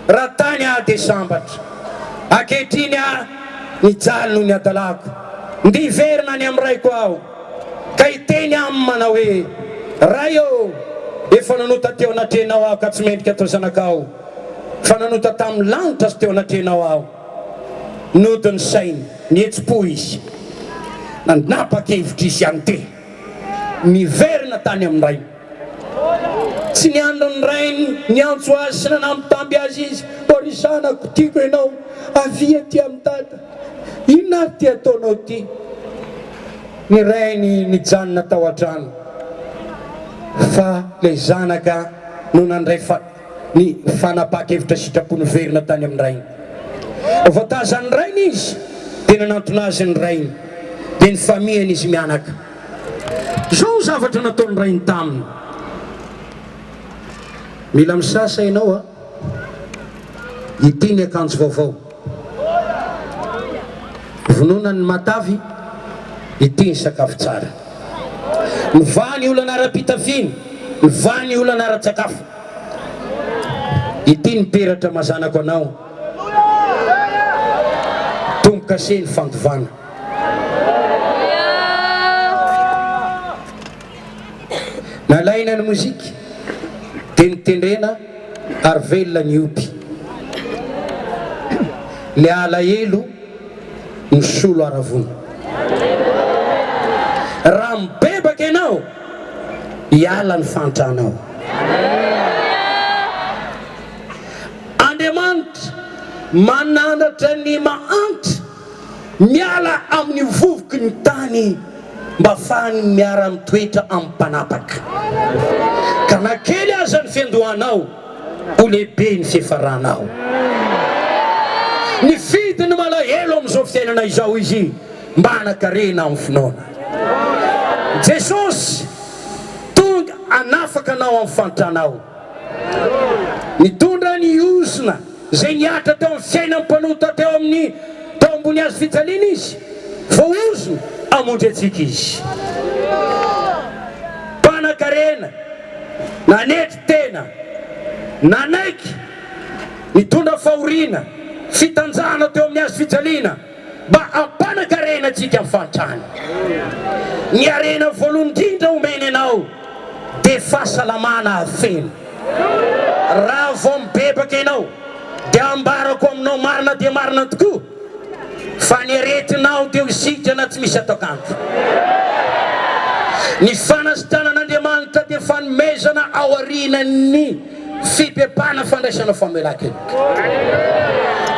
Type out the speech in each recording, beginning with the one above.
Raha tany aho dia sambatra. Ankehitriny aho mijaly noho ny hadalako. Ndeha hiverina any amin'ny raiko aho, ka hiteny aminy manao hoe, Ray ô, efa nanota teo anatrehanao aho ka tsy mendrika atao zanakao, fa nanota tamin'ny lanitra sy teo anatrehanao aho. Nody ny sainy, nihetsi-po izy. Nanapa-kevitra izy handeha, niverina tany amin'ny rainy. Tsy niandry ny rainy niantso azy sy nanambitamby azy izy, Ô ry zanako, tiako ianao, avia aty amin'i dada. Inona ary ity ataonao ity? Ny rainy nijanona tao an-trano, fa ilay zanaka no nandray ny fanapahan-kevitra sitrapo niverina tany amin'ny rainy. Vao tazan'ny rainy izy, dia nanantona azy ny rainy, dia nifamihana izy mianaka. Izao ny zavatra nataon'ny rainy taminy, Mila misasa ianao a! Ity ny akanjo vaovao. Vonoina ny matavy, ity ny sakafo tsara. Mivaha ny olana ara-pitafiana, mivaha ny olana ara-tsakafo. Ity ny peratra mazanako anao. Tombo-kase ny fandovana. Nalaina ny mozika dia notendrena ary velona ny omby. Ny alahelo misolo haravoana. Raha mibebaka ianao, hiala ny fahantranao. Andriamanitra mananatra ny mahantra. Miala amin'ny vovoky ny tany mba afahany miara-mitoetra amin'ny mpanapaka. Ka na kely aza ny fiandohanao, ho lehibe ny fiafaranao. Nifidy ny malahelo amin'izao fiainana izao izy mba hanan-karena amin'ny finoana. Jesosy tonga hanafaka anao amin'ny fahantranao. Nitondra ny ozona izay nihatra teo amin'ny fiainan'ny mpanota teo amin'ny teo ambony hazo fijaliana Izy. Voaozona hamonjy antsika Izy. Mpanan-karena, nanetry tena, nanaiky nitondra fahoriana, fitanjahana teo amin'ny hazo fijaliana mba hampanan-karena antsika amin'ny fahantrana. Ny harena voalohany indrindra omeny anao dia fahasalamana feno. Raha vao mibebaka ianao dia ambarako aminao marina dia marina tokoa fa ny aretinao dia ho sitrana tsy misy ataok'andro. Ny fanasitranan'Andriamanitra dia fanomezana aorianan'ny fibebahana fandraisana famelan-keloka.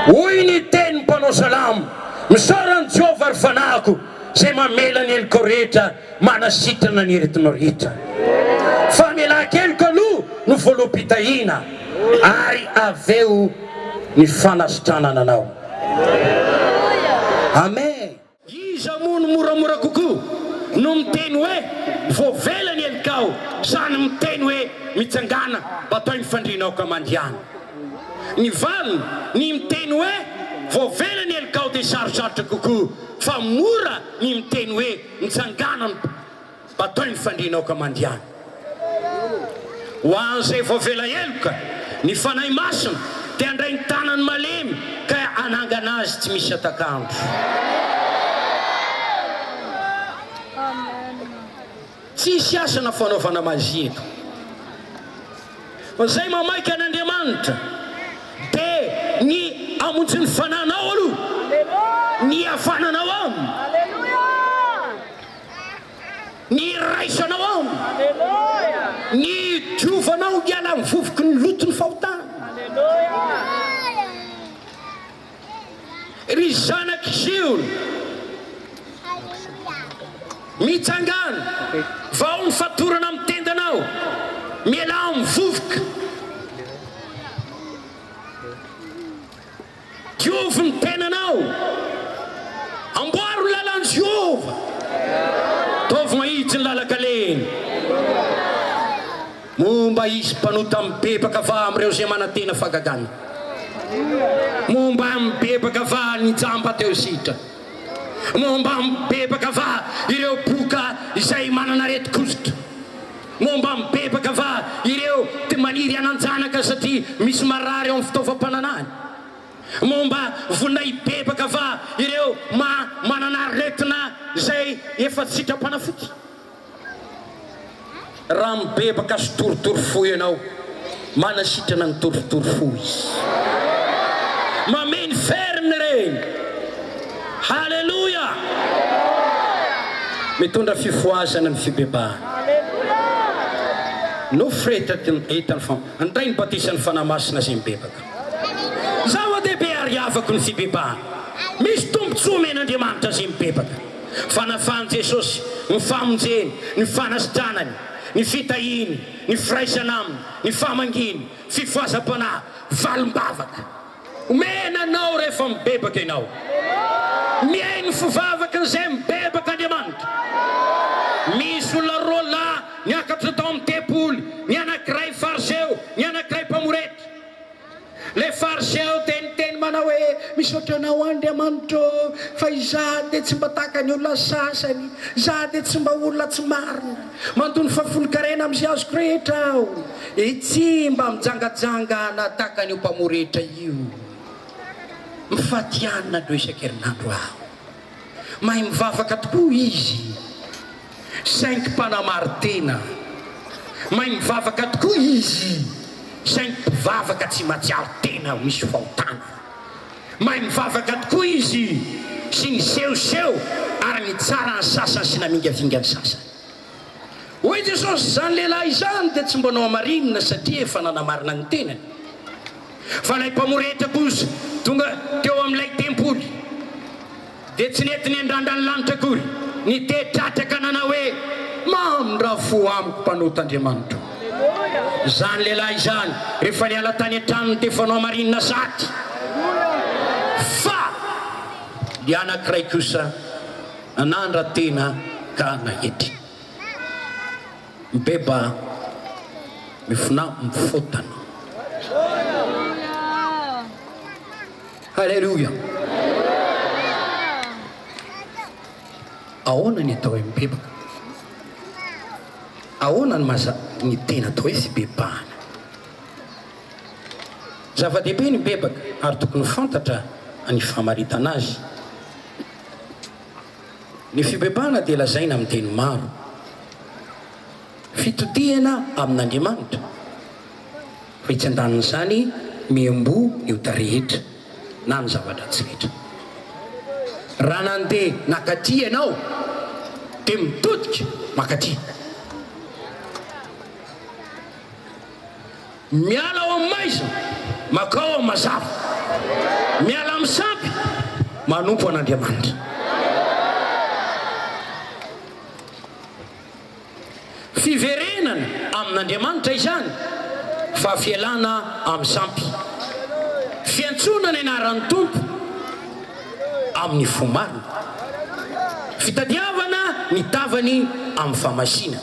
Hoy ny tenin'ny mpanao salamo, Misaora an'i Jehovah ry fanahiko izay mamela ny helokao rehetra Manasitrana ny aretinao rehetra. Famelan-keloka aloha no voaloham-pitahiana ary avy eo ny fanasitranana anao. Amen. Iza moa no moramora kokoa no miteny hoe voavela ny helokao sa ny miteny hoe mitsangàna batoy ny fandrianao ka mandehana? Ny valiny, ny miteny hoe voavela ny helokao dia sarosarotra kokoa fa mora ny miteny hoe Mitsangàna ny batoy ny fandrianao ka mandehana. Ho an'izay voavela heloka, ny Fanahy Masina dia handray ny tanany malemy ka hanangana azy tsy misy hatak'andro. Tsy hisy asa na fanaovana mazia eto. Fa izay mamaika an'Andriamanitra dia ny hamonjy ny fananao aloha, ny hihavananao aminy, ny hiraisanao aminy, ny hidiovanao hiala amin'ny vovoky ny loton'ny fahotana. Ry zanak'i Ziona, mitsangàna, vao ny fatorana amin'ny tendanao, mialà amin'ny vovoka. Diovy ny tenanao, amboaro ny lalan'i Jehovah, ataovy mahitsy ny lalan-kalehiny. Moa mba hisy mpanota mibebaka va amin'ireo izay manantena fahagagana? Moa mba mibebaka va ny jamba teo sitra? Moa mba mibebaka va ireo boka izay manana aretin-koditra? Moa mba mibebaka va ireo te maniry hanan-janaka satria misy marary ao amin'ny fitaovam-pananahany? Moa mba vonona hibebaka va ireo ma manana aretina izay efa tsy sitram-panafody? Raha mibebaka sy torotoro fo ianao, manasitrana ny torotoro fo Izy. Mamehy ny feriny ireny. Haleloia! Mitondra fifohazana ny fibebahana. Nofiretan'ny fam. Handray ny batisan'ny Fanahy Masina izay mibebaka. Zava-dehibe ary havako ny fibebahana. Misy tombontsoa omen'Andriamanitra izay mibebaka. Fanafahan'i Jesosy, ny famonjeny, ny fanasitranany, ny fitahiany, ny firaisana aminy, ny famangiany, fifohazam-panahy, valim-bavaka. Omena anao rehefa mibebaka ianao. Mihaino ny fivavakin'izay mibebaka Andriamanitra. Misy olona roa lahy niakatra tao amin'ny tempoly, ny anankiray Fariseo, ny anankiray mpamoretra. Ilay Fariseo dia niteny manao hoe, Misaotra Anao Andriamanitra ô, fa izaho dia tsy mba tahaka ny olona sasany, izaho dia tsy mba olona tsy marina. Mandoa ny fahafolon-karena amin'izay azoko rehetra aho. E tsy mba mijangajangana tahaka an'io mpamoretra io. Mifaty hanina indroa isan-kerinandro aho. Mahay mivavaka tokoa izy, saingy mpanamari-tena. Mahay mivavaka tokoa izy, saingy mpivavaka tsy mahatsiaro tena ho misy fahotana. Mahay mivavaka tokoa izy sy nisehoseho ary nitsara ny sasany sy namingavinga ny sasany. Hoy Jesosy, Izany lehilahy izany dia tsy mba nohamarinina satria efa nanamarina ny tenany. Fa ilay mpamoretra kosa tonga teo amin'ilay tempoly dia tsy nety niandrandra ny lanitra akory, nitehi-tratra ka nanao hoe, Mamindrà fo amiko mpanota Andriamanitro. Izany lehilahy izany rehefa niala tany an-tranony dia efa nohamarinina sahady. Fa ny anankiray kosa nanandra-tena ka naetry. Mibebaha, mifonà mifotana. Haleloia! Ahoana ny atao hoe mibebaka? Ahoana ny maha ny tena atao hoe fibebahana? Zava-dehibe ny mibebaka ary tokony ho fantatra ny famaritana azy. Ny fibebahana dia lazaina amin'ny teny maro. Fitodihana amin'Andriamanitra. Fa etsy andanin'izany, miamboho ny ota rehetra na ny zava-dratsy rehetra. Raha nandeha nakaty ianao, dia mitodika makaty. Miala ao amin'ny maizina, makao amin'ny mazava. Miala amin'ny sampy, manompo an'Andriamanitra. Fiverenana amin'Andriamanitra izany fa fialana amin'ny sampy. Fiantsoana ny anaran'ny Tompo amin'ny fo marina. Fitadiavana ny tavany amin'ny fahamasinana.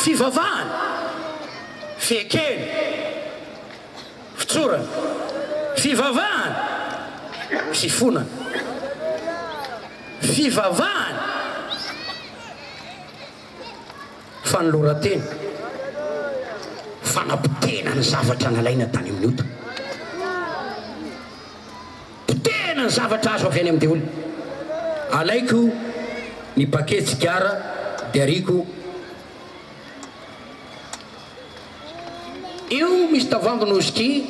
Fivavahana, fiekena, fitsorana, fivavahana, fifonana. Fivavahana, fanoloran-tena, fanapotehana ny zavatra nalaina tany amin'ny ota. Potehina ny zavatra azo avy any amin'ny devoly. Alaiko ny paquet sigara dia ariako Io misy tavoahangy no whisky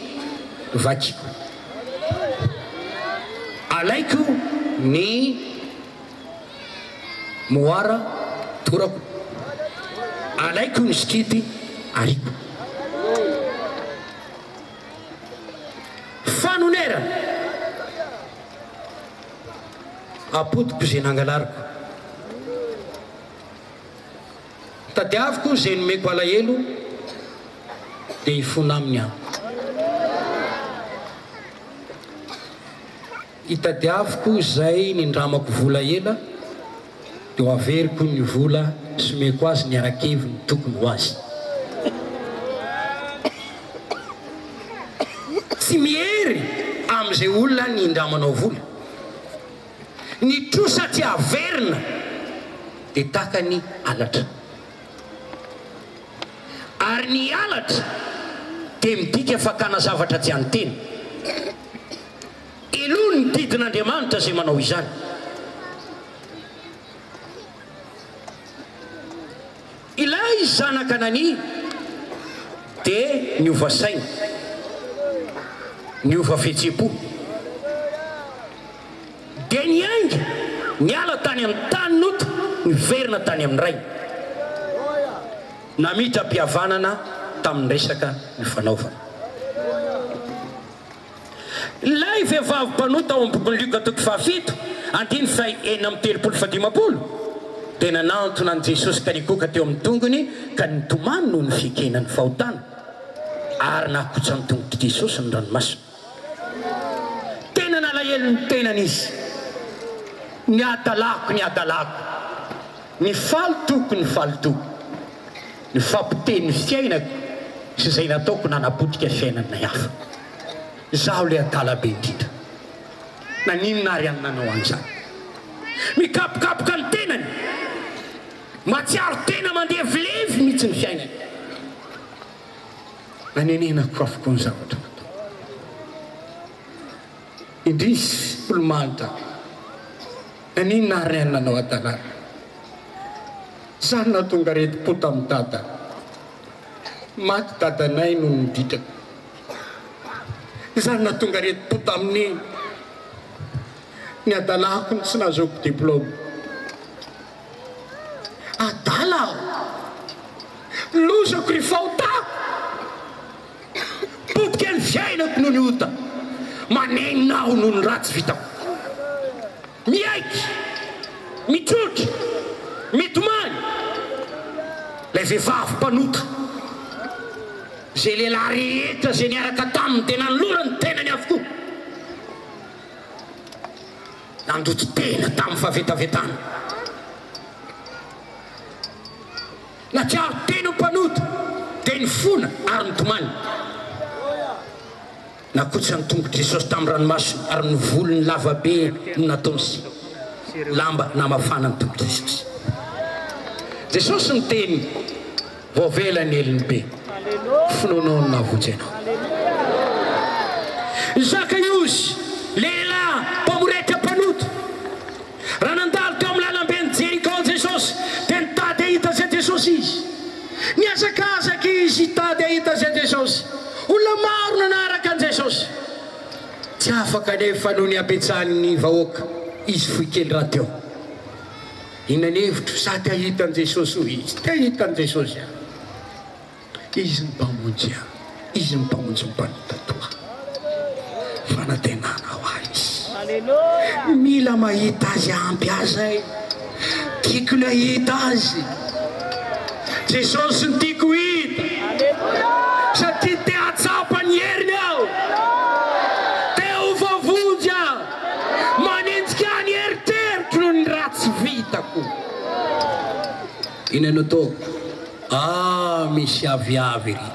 vakiko. Alaiko ny moara torako. Alaiko ny sikidy ariko. Fanonerana. Apodiko izay nangalariko. Tadiaviko izay nomeko alahelo dia hifona aminy aho. Itadiaviko izay nindramako vola ela dia ho averiko ny vola sy omeko azy ny ara-keviny tokony ho azy. Tsy miery amin'izay olona nindramanao vola. Ny trosa tsy averina dia tahaka ny halatra. Halatra dia midika fakana zavatra tsy an'ny tena. Heloha ny didin'Andriamanitra izay manao izany. Ilay zanaka nania dia niova saina, niova fihetseham-po. Dia niainga, niala tany amin'ny tanin'ota, niverina tany amin'ny rainy. Namindram-pihavanana tamin'ny resaka nifanaovana. Ilay vehivavy mpanota ao amin'ny bokin'i Lioka toko fahafito, andininy faha-36 faha-50, dia nanantona an'i Jesosy ka nikoka teo amin'ny tongony ka nitomany noho ny fiekena ny fahotana, ary nahakotsa ny tongotr'i Jesosy ny ranomasony. Tena nalahelo ny tenany izy. Ny hadalako, ny hadalako. Ny fahalotoako, ny fahalotoako. Ny fahapotehin'ny fiainako sy izay nataoko nanapotika fiainan'ny hafa. Izaho ilay adala be indrindra. Naninona ary aho no nanao an'izany? Mikapokapoka ny tenany. Mahatsiaro tena mandevilevy mihitsy ny fiainany. Nanenenako avokoa ny zavatra nataoko. Indrisy, olo-manitra. Naninona ary aho no nanao hadalana? Za no nahatonga aretim-po tamin'i Dada. Maty dadanay noho ny ditrako. Za no nahatonga aretim-po tamin'i Neny. Ny hadalako no tsy nahazoako diplaoma. Adala aho. Lozako ry fahotako. Potika ny fiainako noho ny ota. Manenina aho noho ny ratsy vitako. Miaiky, mitrotra, mitomany ilay vehivavy mpanota. Izay lehilahy rehetra izay niaraka taminy dia nanolorany ny tenany avokoa. Nandoto tena tamin'ny fahavetavetana. Nahatsiaro tena ho mpanota dia nifona ary nitomany. Nakotsany ny tongotr'i Jesosy tamin'ny ranomasony ary ny volony lava be no nataony sy lamba namafana ny tongotr'i Jesosy. Jesosy niteny, Voavela ny helony be, finoanao no nahavonjy anao. Zakaiosy, lehilahy mpamoretra mpanota. Raha nandalo teo amin'ny lalamben'i Jerikô Jesosy, dia nitady hahita izay Jesosy izy. Nihazakazaka izy hitady hahita izay Jesosy. Olona maro nanaraka an'i Jesosy. Tsy afaka anefa noho ny habetsahan'ny vahoaka, izy fohy kely rahateo. Inona ny hevitro? Za te hahita an'i Jesosy, hoy izy. Te hahita an'i Jesosy aho. Izy ny Mpamonjy ahy, Izy ny Mpamonjy ny mpanota toa ahy. Fanantenana ho ahy Izy. Mila mahita Azy ampy ahy zay. Tiako ny hahita Azy. Jesosy no tiako ho hita. Satria te hahatsapa ny heriny aho. Te ho voavonjy aho. Manenjika ahy ny eritreritro noho ny ratsy vitako. Inona no ataoko? Ah misy aviavy ery.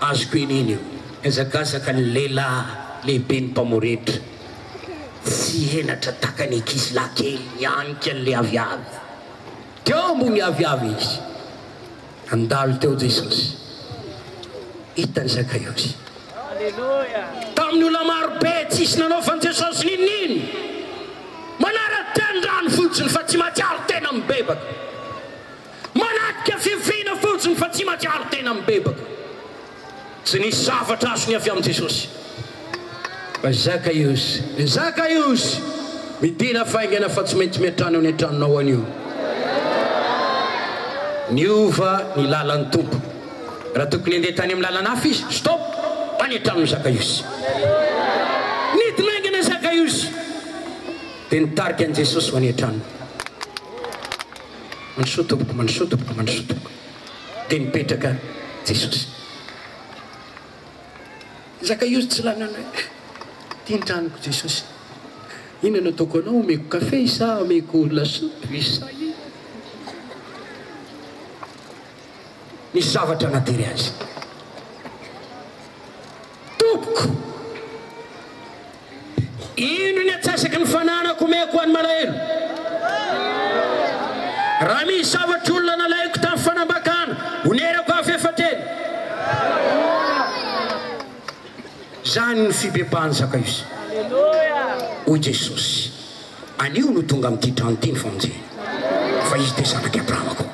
Azoko eny io. Nihazakazaka ny lehilahy lehiben'ny mpamoretra. Tsy henatra tahaka ny ankizilahy kely nianika an'ilay aviavy. Teo ambony aviavy izy. Nandalo teo Jesosy. Hitan'i Zakaiosy. Tamin'ny olona marobe tsisy nanaovan'i Jesosy n'inon'inona. Manara-tendrano fotsiny fa tsy mahatsiaro tena mibebaka. Manatrika fivoriana fotsiny fa tsy mahatsiaro tena mibebaka. Tsy nisy zavatra azony avy amin'i Jesosy. Fa Zakaiosy, Zakaiosy, midina faingana fa tsy maintsy miantrano any an-tranonao anio. Niova ny lalan'ny Tompo. Raha tokony handeha tany amin'ny lalana hafa izy, stop, any an-tranon'i Zakaiosy. Nidina haingana Zakaiosy, dia nitarika an'i Jesosy ho any an-tranony. Mandrosoa tompoko, mandrosoa tompoko, mandrosoa tompoko. Dia nipetraka Jesosy. Zakaiosy tsy lany hoe, Ity ny tranoko Jesosy. Inona no ataoko anao? Omeko kafe sa omeko lasopy sa inona? Nisy zavatra natery azy. Tompoko! Ino ny antsasaky ny fananako omeko ho an'ny malahelo? Raha misy zavatr'olona nalaiko tamin'ny fanambakana, onerako avy efa-teny. Izany ny fibebahan'i Zakaiosy. Hoy Jesosy, Anio no tonga amin'ity trano ity ny famonjena, fa izy dia zanak'i Abrahama koa.